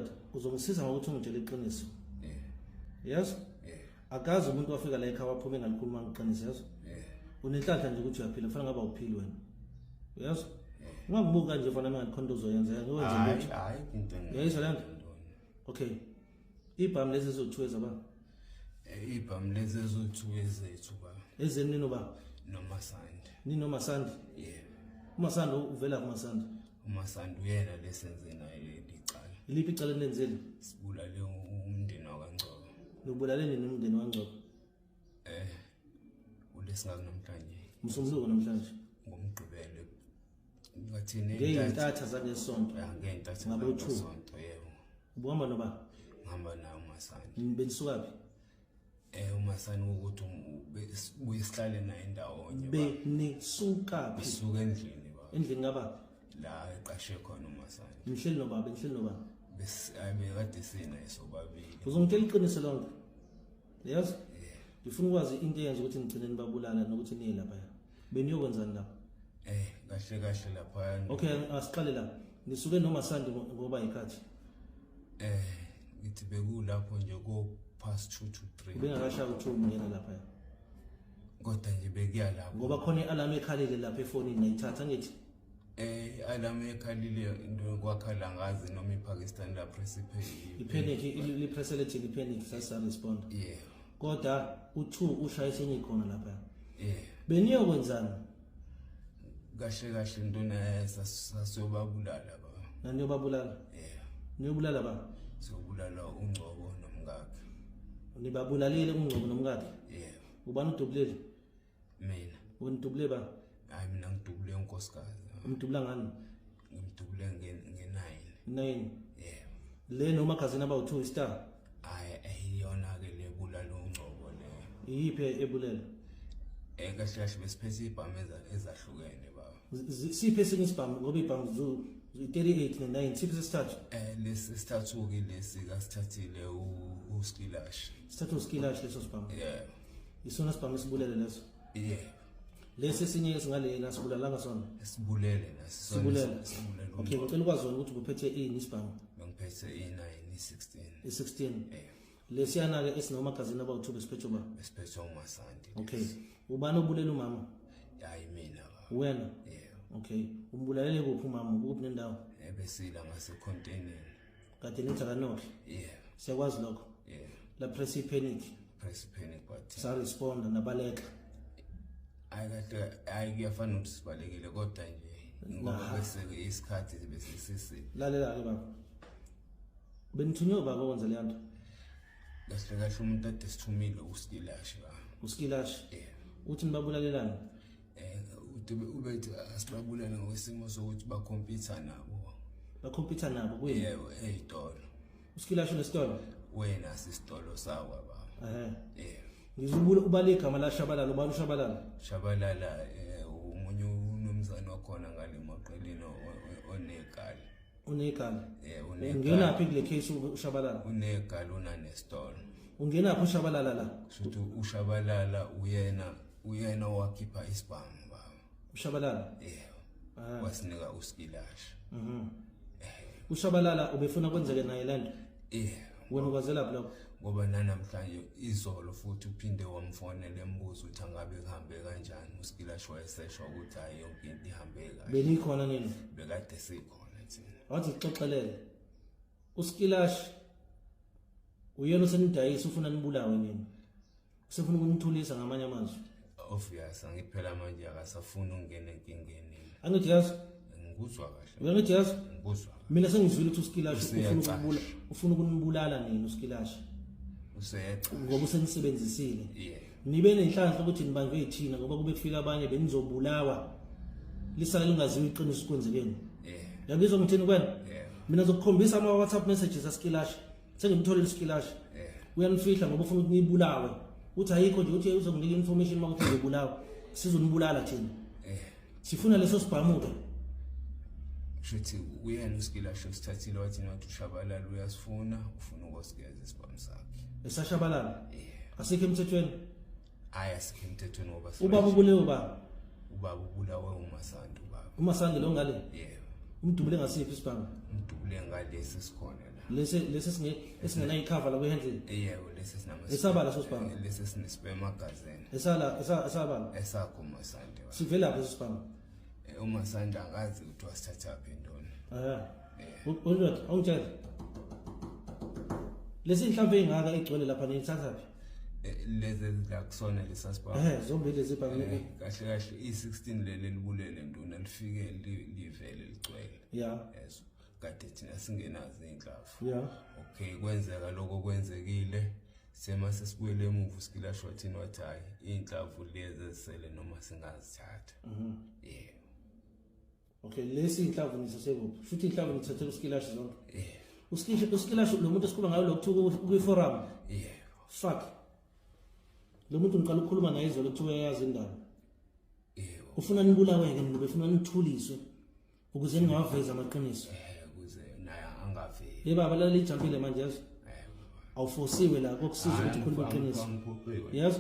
ndoda, uzongisiza ngokuthi ungitshele iqiniso. Yeah. Yes? Yeah. Akazi umuntu wafika la ekhaya waphuma engalikhuluma iqiniso, yazi? Yeah. Unenhlanhla nje ukuthi uyaphila, kufanele ngabe awuphili wena. Yazi? Ungangibuki kanje fana mina khona into ozoyenza, ngiwenze Hayi, lutho. hayi into Uyayizwa le nto? Okay. Ibhamu lezi ezothiwe zaba Ibhamu lezi ezothiwe ezethu ba. Ezeni nino ba? Nomasandi. Nino Masandi? Yeah. UMasandi uvela kuMasandi. UMasandi uyena lesenze naye leli cala. Iliphi icala elenzile? Sibulale umndeni wakwaNgcobo. Nibulale nini umndeni waNgcobo? Ulesingazi namhlanje. Umsombuluko namhlanje. Ngomgqibelo. Ngathini? Ngeyintatha zangesonto. Ya, ngeyintatha Ngabo 2. zangesonto, yebo. Ubuhamba noba? Ngihamba naye uMasandi. Benisukaphi? UMasandi ukuthi ubuye sihlale naye ndawonye. Benisukaphi? Sisuka endlini baba. Endlini ngaba? La eqashe khona uMasandi. Nihleli nobaba, nihleli nobaba. Bekade sinaye sobabili. Uzongitshela iqiniso lonke. Yazi? Ngifuna ukwazi into eyenza ukuthi nigcine nibabulala nokuthi niye lapha. Beniyokwenzani lapha? Kahle kahle lapha. Okay, asiqale la. Nisuke noMasandi ngoba yikhathi. Ngithi bekulapho nje ko past 2 to 3. Ubengakashaya u2 ungena lapha. Kodwa nje bekuya lapho. Ngoba khona ialarm ekhalile lapha efonini nayithatha ngithi. Alarm ekhalile into kwakhala ngazi noma iPakistan la press iphe. Ipanic li press lethi ipanic sasa respond. Yeah. Kodwa u2 ushaya esenye khona lapha. Yeah. Beniyokwenzani? Kahle kahle intona sasiyobabulala ba. Naniyobabulala? Yeah. Niyobulala ba? Siyobulala uNgcobo nomkakhe. Nibabulalile uNgcobo nomkakhe? Yeah. Ubani udubulile? Mina. Unidubule ba? Hayi mina ngidubule unkosikazi. Umdubula ngani? Ngimdubule nge-9. 9. Yeah. Le noma magazine abawu2 star. Hayi ayiyona ke le bulala uNgcobo le. Iyiphi ebulela? Kahle kahle besiphethe ibhamu ezahlukene baba. Siphi esinye isibhamu ngoba ibhamu zu 38 ne9 siphi sesithathu? Lesi sithathu ke lesi kasithathile uSkilash. Sithathu uSkilash leso sibhamu. Yeah. Isona sibhamu esibulele leso. Yeah. Lesi esinye esingale nasibulalanga sona. Sibulele naso. Sibulele. Sibulele. Okay, ngicela ukwazi wena ukuthi ubuphethe ini isibhamu? Bengiphethe i9 i16. I16. Yeah. Lesiyana ke esinomagazini abawu2 besiphethe ba? Besiphethe uMasandi. Okay. Ubani obulela umama? Hayi mina baba. Wena? Yeah. Okay. Umbulalele kuphi umama? Kuphi nendawo? Ebesila ngase container. Kade nithi akanohle. Yeah. Siyakwazi lokho. Yeah. La press panic. Press panic but sa respond nabaleka. Hayi kahle hayi kuyafana ukuthi sibalekile kodwa nje ngoba bese isikhathi bese sisi. Lalela ke baba. Benithunywe baba kwenza le nto. Kahle kahle umuntu ade sithumile uSkilash ba. uSkilash. Yeah. Uthi nibabulalelani? Ubethi asibabulale ngokwesimo sokuthi bakhompyutha nabo. Bakhompyutha nabo kuyini? Yebo, ezitolo. uSkilash unesitolo? Wena sisitolo sakwa baba. Yeah. Ngizubula ubale igama la Shabalala, ubani uShabalala? Shabalala umunye unomzana wakhona ngale maqelini onegala. Unegala. Yeah, unegala. Ungenaphi kule case uShabalala? Unegala unanesitolo. Ungenaphi uShabalala la? Kushuthi uShabalala uyena owakhipha isibhamu baba. uShabalala? Yeah. Wasinika uSkilash. uShabalala ubefuna kwenzeke naye lento? Yeah. Wena ukwazelaphi lokho? Ngoba nanamhlanje izolo futhi uphinde wamfonela embuzo ukuthi angabe kuhambe kanjani. uSkilash wayesesho ukuthi hayi yonke into ihambe kahle. Benikhona nini? Bekade sikhona thina. Wathi xoxelele. uSkilash uyena osenidayisa ufuna nibulawe nini? Usefuna ukunithulisa ngamanye amazwi. Obvious angiphela manje akasafuni ukungena enkingeni. Angithi yazi? Ngikuzwa kahle. Uyangithi yazi? Ngikuzwa. Mina sengizwile ukuthi uSkilash ufuna ukubula, ufuna ukunibulala nini uSkilash. Useyaca. Ngoba usenisebenzisile. Yeah. Nibe nenhlanhla ukuthi nibanjwe yithina ngoba kube kufika abanye benizobulawa. Lisale lingaziwa iqiniso kwenzekeni. Yeah. Yabizwa ngithini kwena? Yeah. Mina ngizokukhombisa ama WhatsApp messages aSkilash. Sengimtholile uSkilash. Yeah. Uyanifihla ngoba ufuna ukuthi nibulawe. Uthi ayikho nje uthi uzokunika information makuthi ngizobulawa. Sizonibulala thina. Yeah. Sifuna leso sibhamu ke. Shuthi uyena uSkilash osithathile wathi nathi uShabalala uyasifuna, ufuna ukusigeza isibhamu sakhe. EsaShabalala? Yeah. Asikho emthethweni? Hayi asikho emthethweni ngoba ubaba ubulewe baba. Ubaba ubulawe uMasandi ubaba. uMasandi lo ngale? Yeah. Umdubule ngasiphi isibhamu? Umdubule ngalesi sikhona la. Lesi lesi singe esingenayo icover la kwi-handle. Yebo, lesi sinama Esabala leso sibhamu? Lesi sinesibhamu magazine. Esala esabala. Esakho uMasande. Sivelaphi leso sibhamu? UMasande angazi ukuthi wasithathaphi ndona. Ah. Undoda, awungitshele. Lesi inhlamvu engaka igcwele lapha niyithathaphi? Lezi la kusona lesasibhamu. Zombili lezi bhamu. Kahle kahle i16 leli libulele nduna lifike livele ligcwele. Yeah. Yes. Kade thina singenazo inhlamvu. Yeah. Okay, kwenzeka lokho kwenzekile. Sema sesibuyele emuva uSkilashe wathini, wathi hayi, iy'nhlamvu lezi ezisele noma singazithatha. Yebo. Okay, lesi inhlamvu nithathe kuphi? Futhi inhlamvu nithathe kuSkilashe zonke. Yebo. uSkilashe uSkilashe lo muntu esikhuluma ngayo lo kuthiwa kwi-forum. Yebo. Fuck. Lo muntu ngiqala ukukhuluma naye izolo, kuthiwa uyayazi indaba. Yebo. Ufuna nibulawe-ke nina, befuna nithuliswe ukuze ningawavezi amaqiniso. Ukuze naye angaveli. Ye baba, lala lijampile manje, yazi. Yebo. Awufosiwe la kokusiza ukuthi ukhulume iqiniso. Angiphoqiwe. Yazi?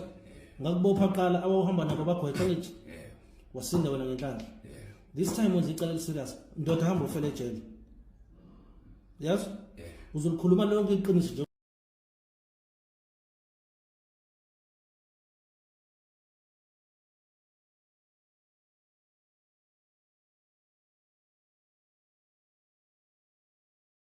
Ngakubopha qala awuhamba nabo bagwetha ngithi Yebo. wasinda wena ngenhlanhla. Yebo. This time wenza icala eliserious. Ndoda, hamba ufele ejele. Yazi? Yebo. Uzolikhuluma lonke iqiniso nje.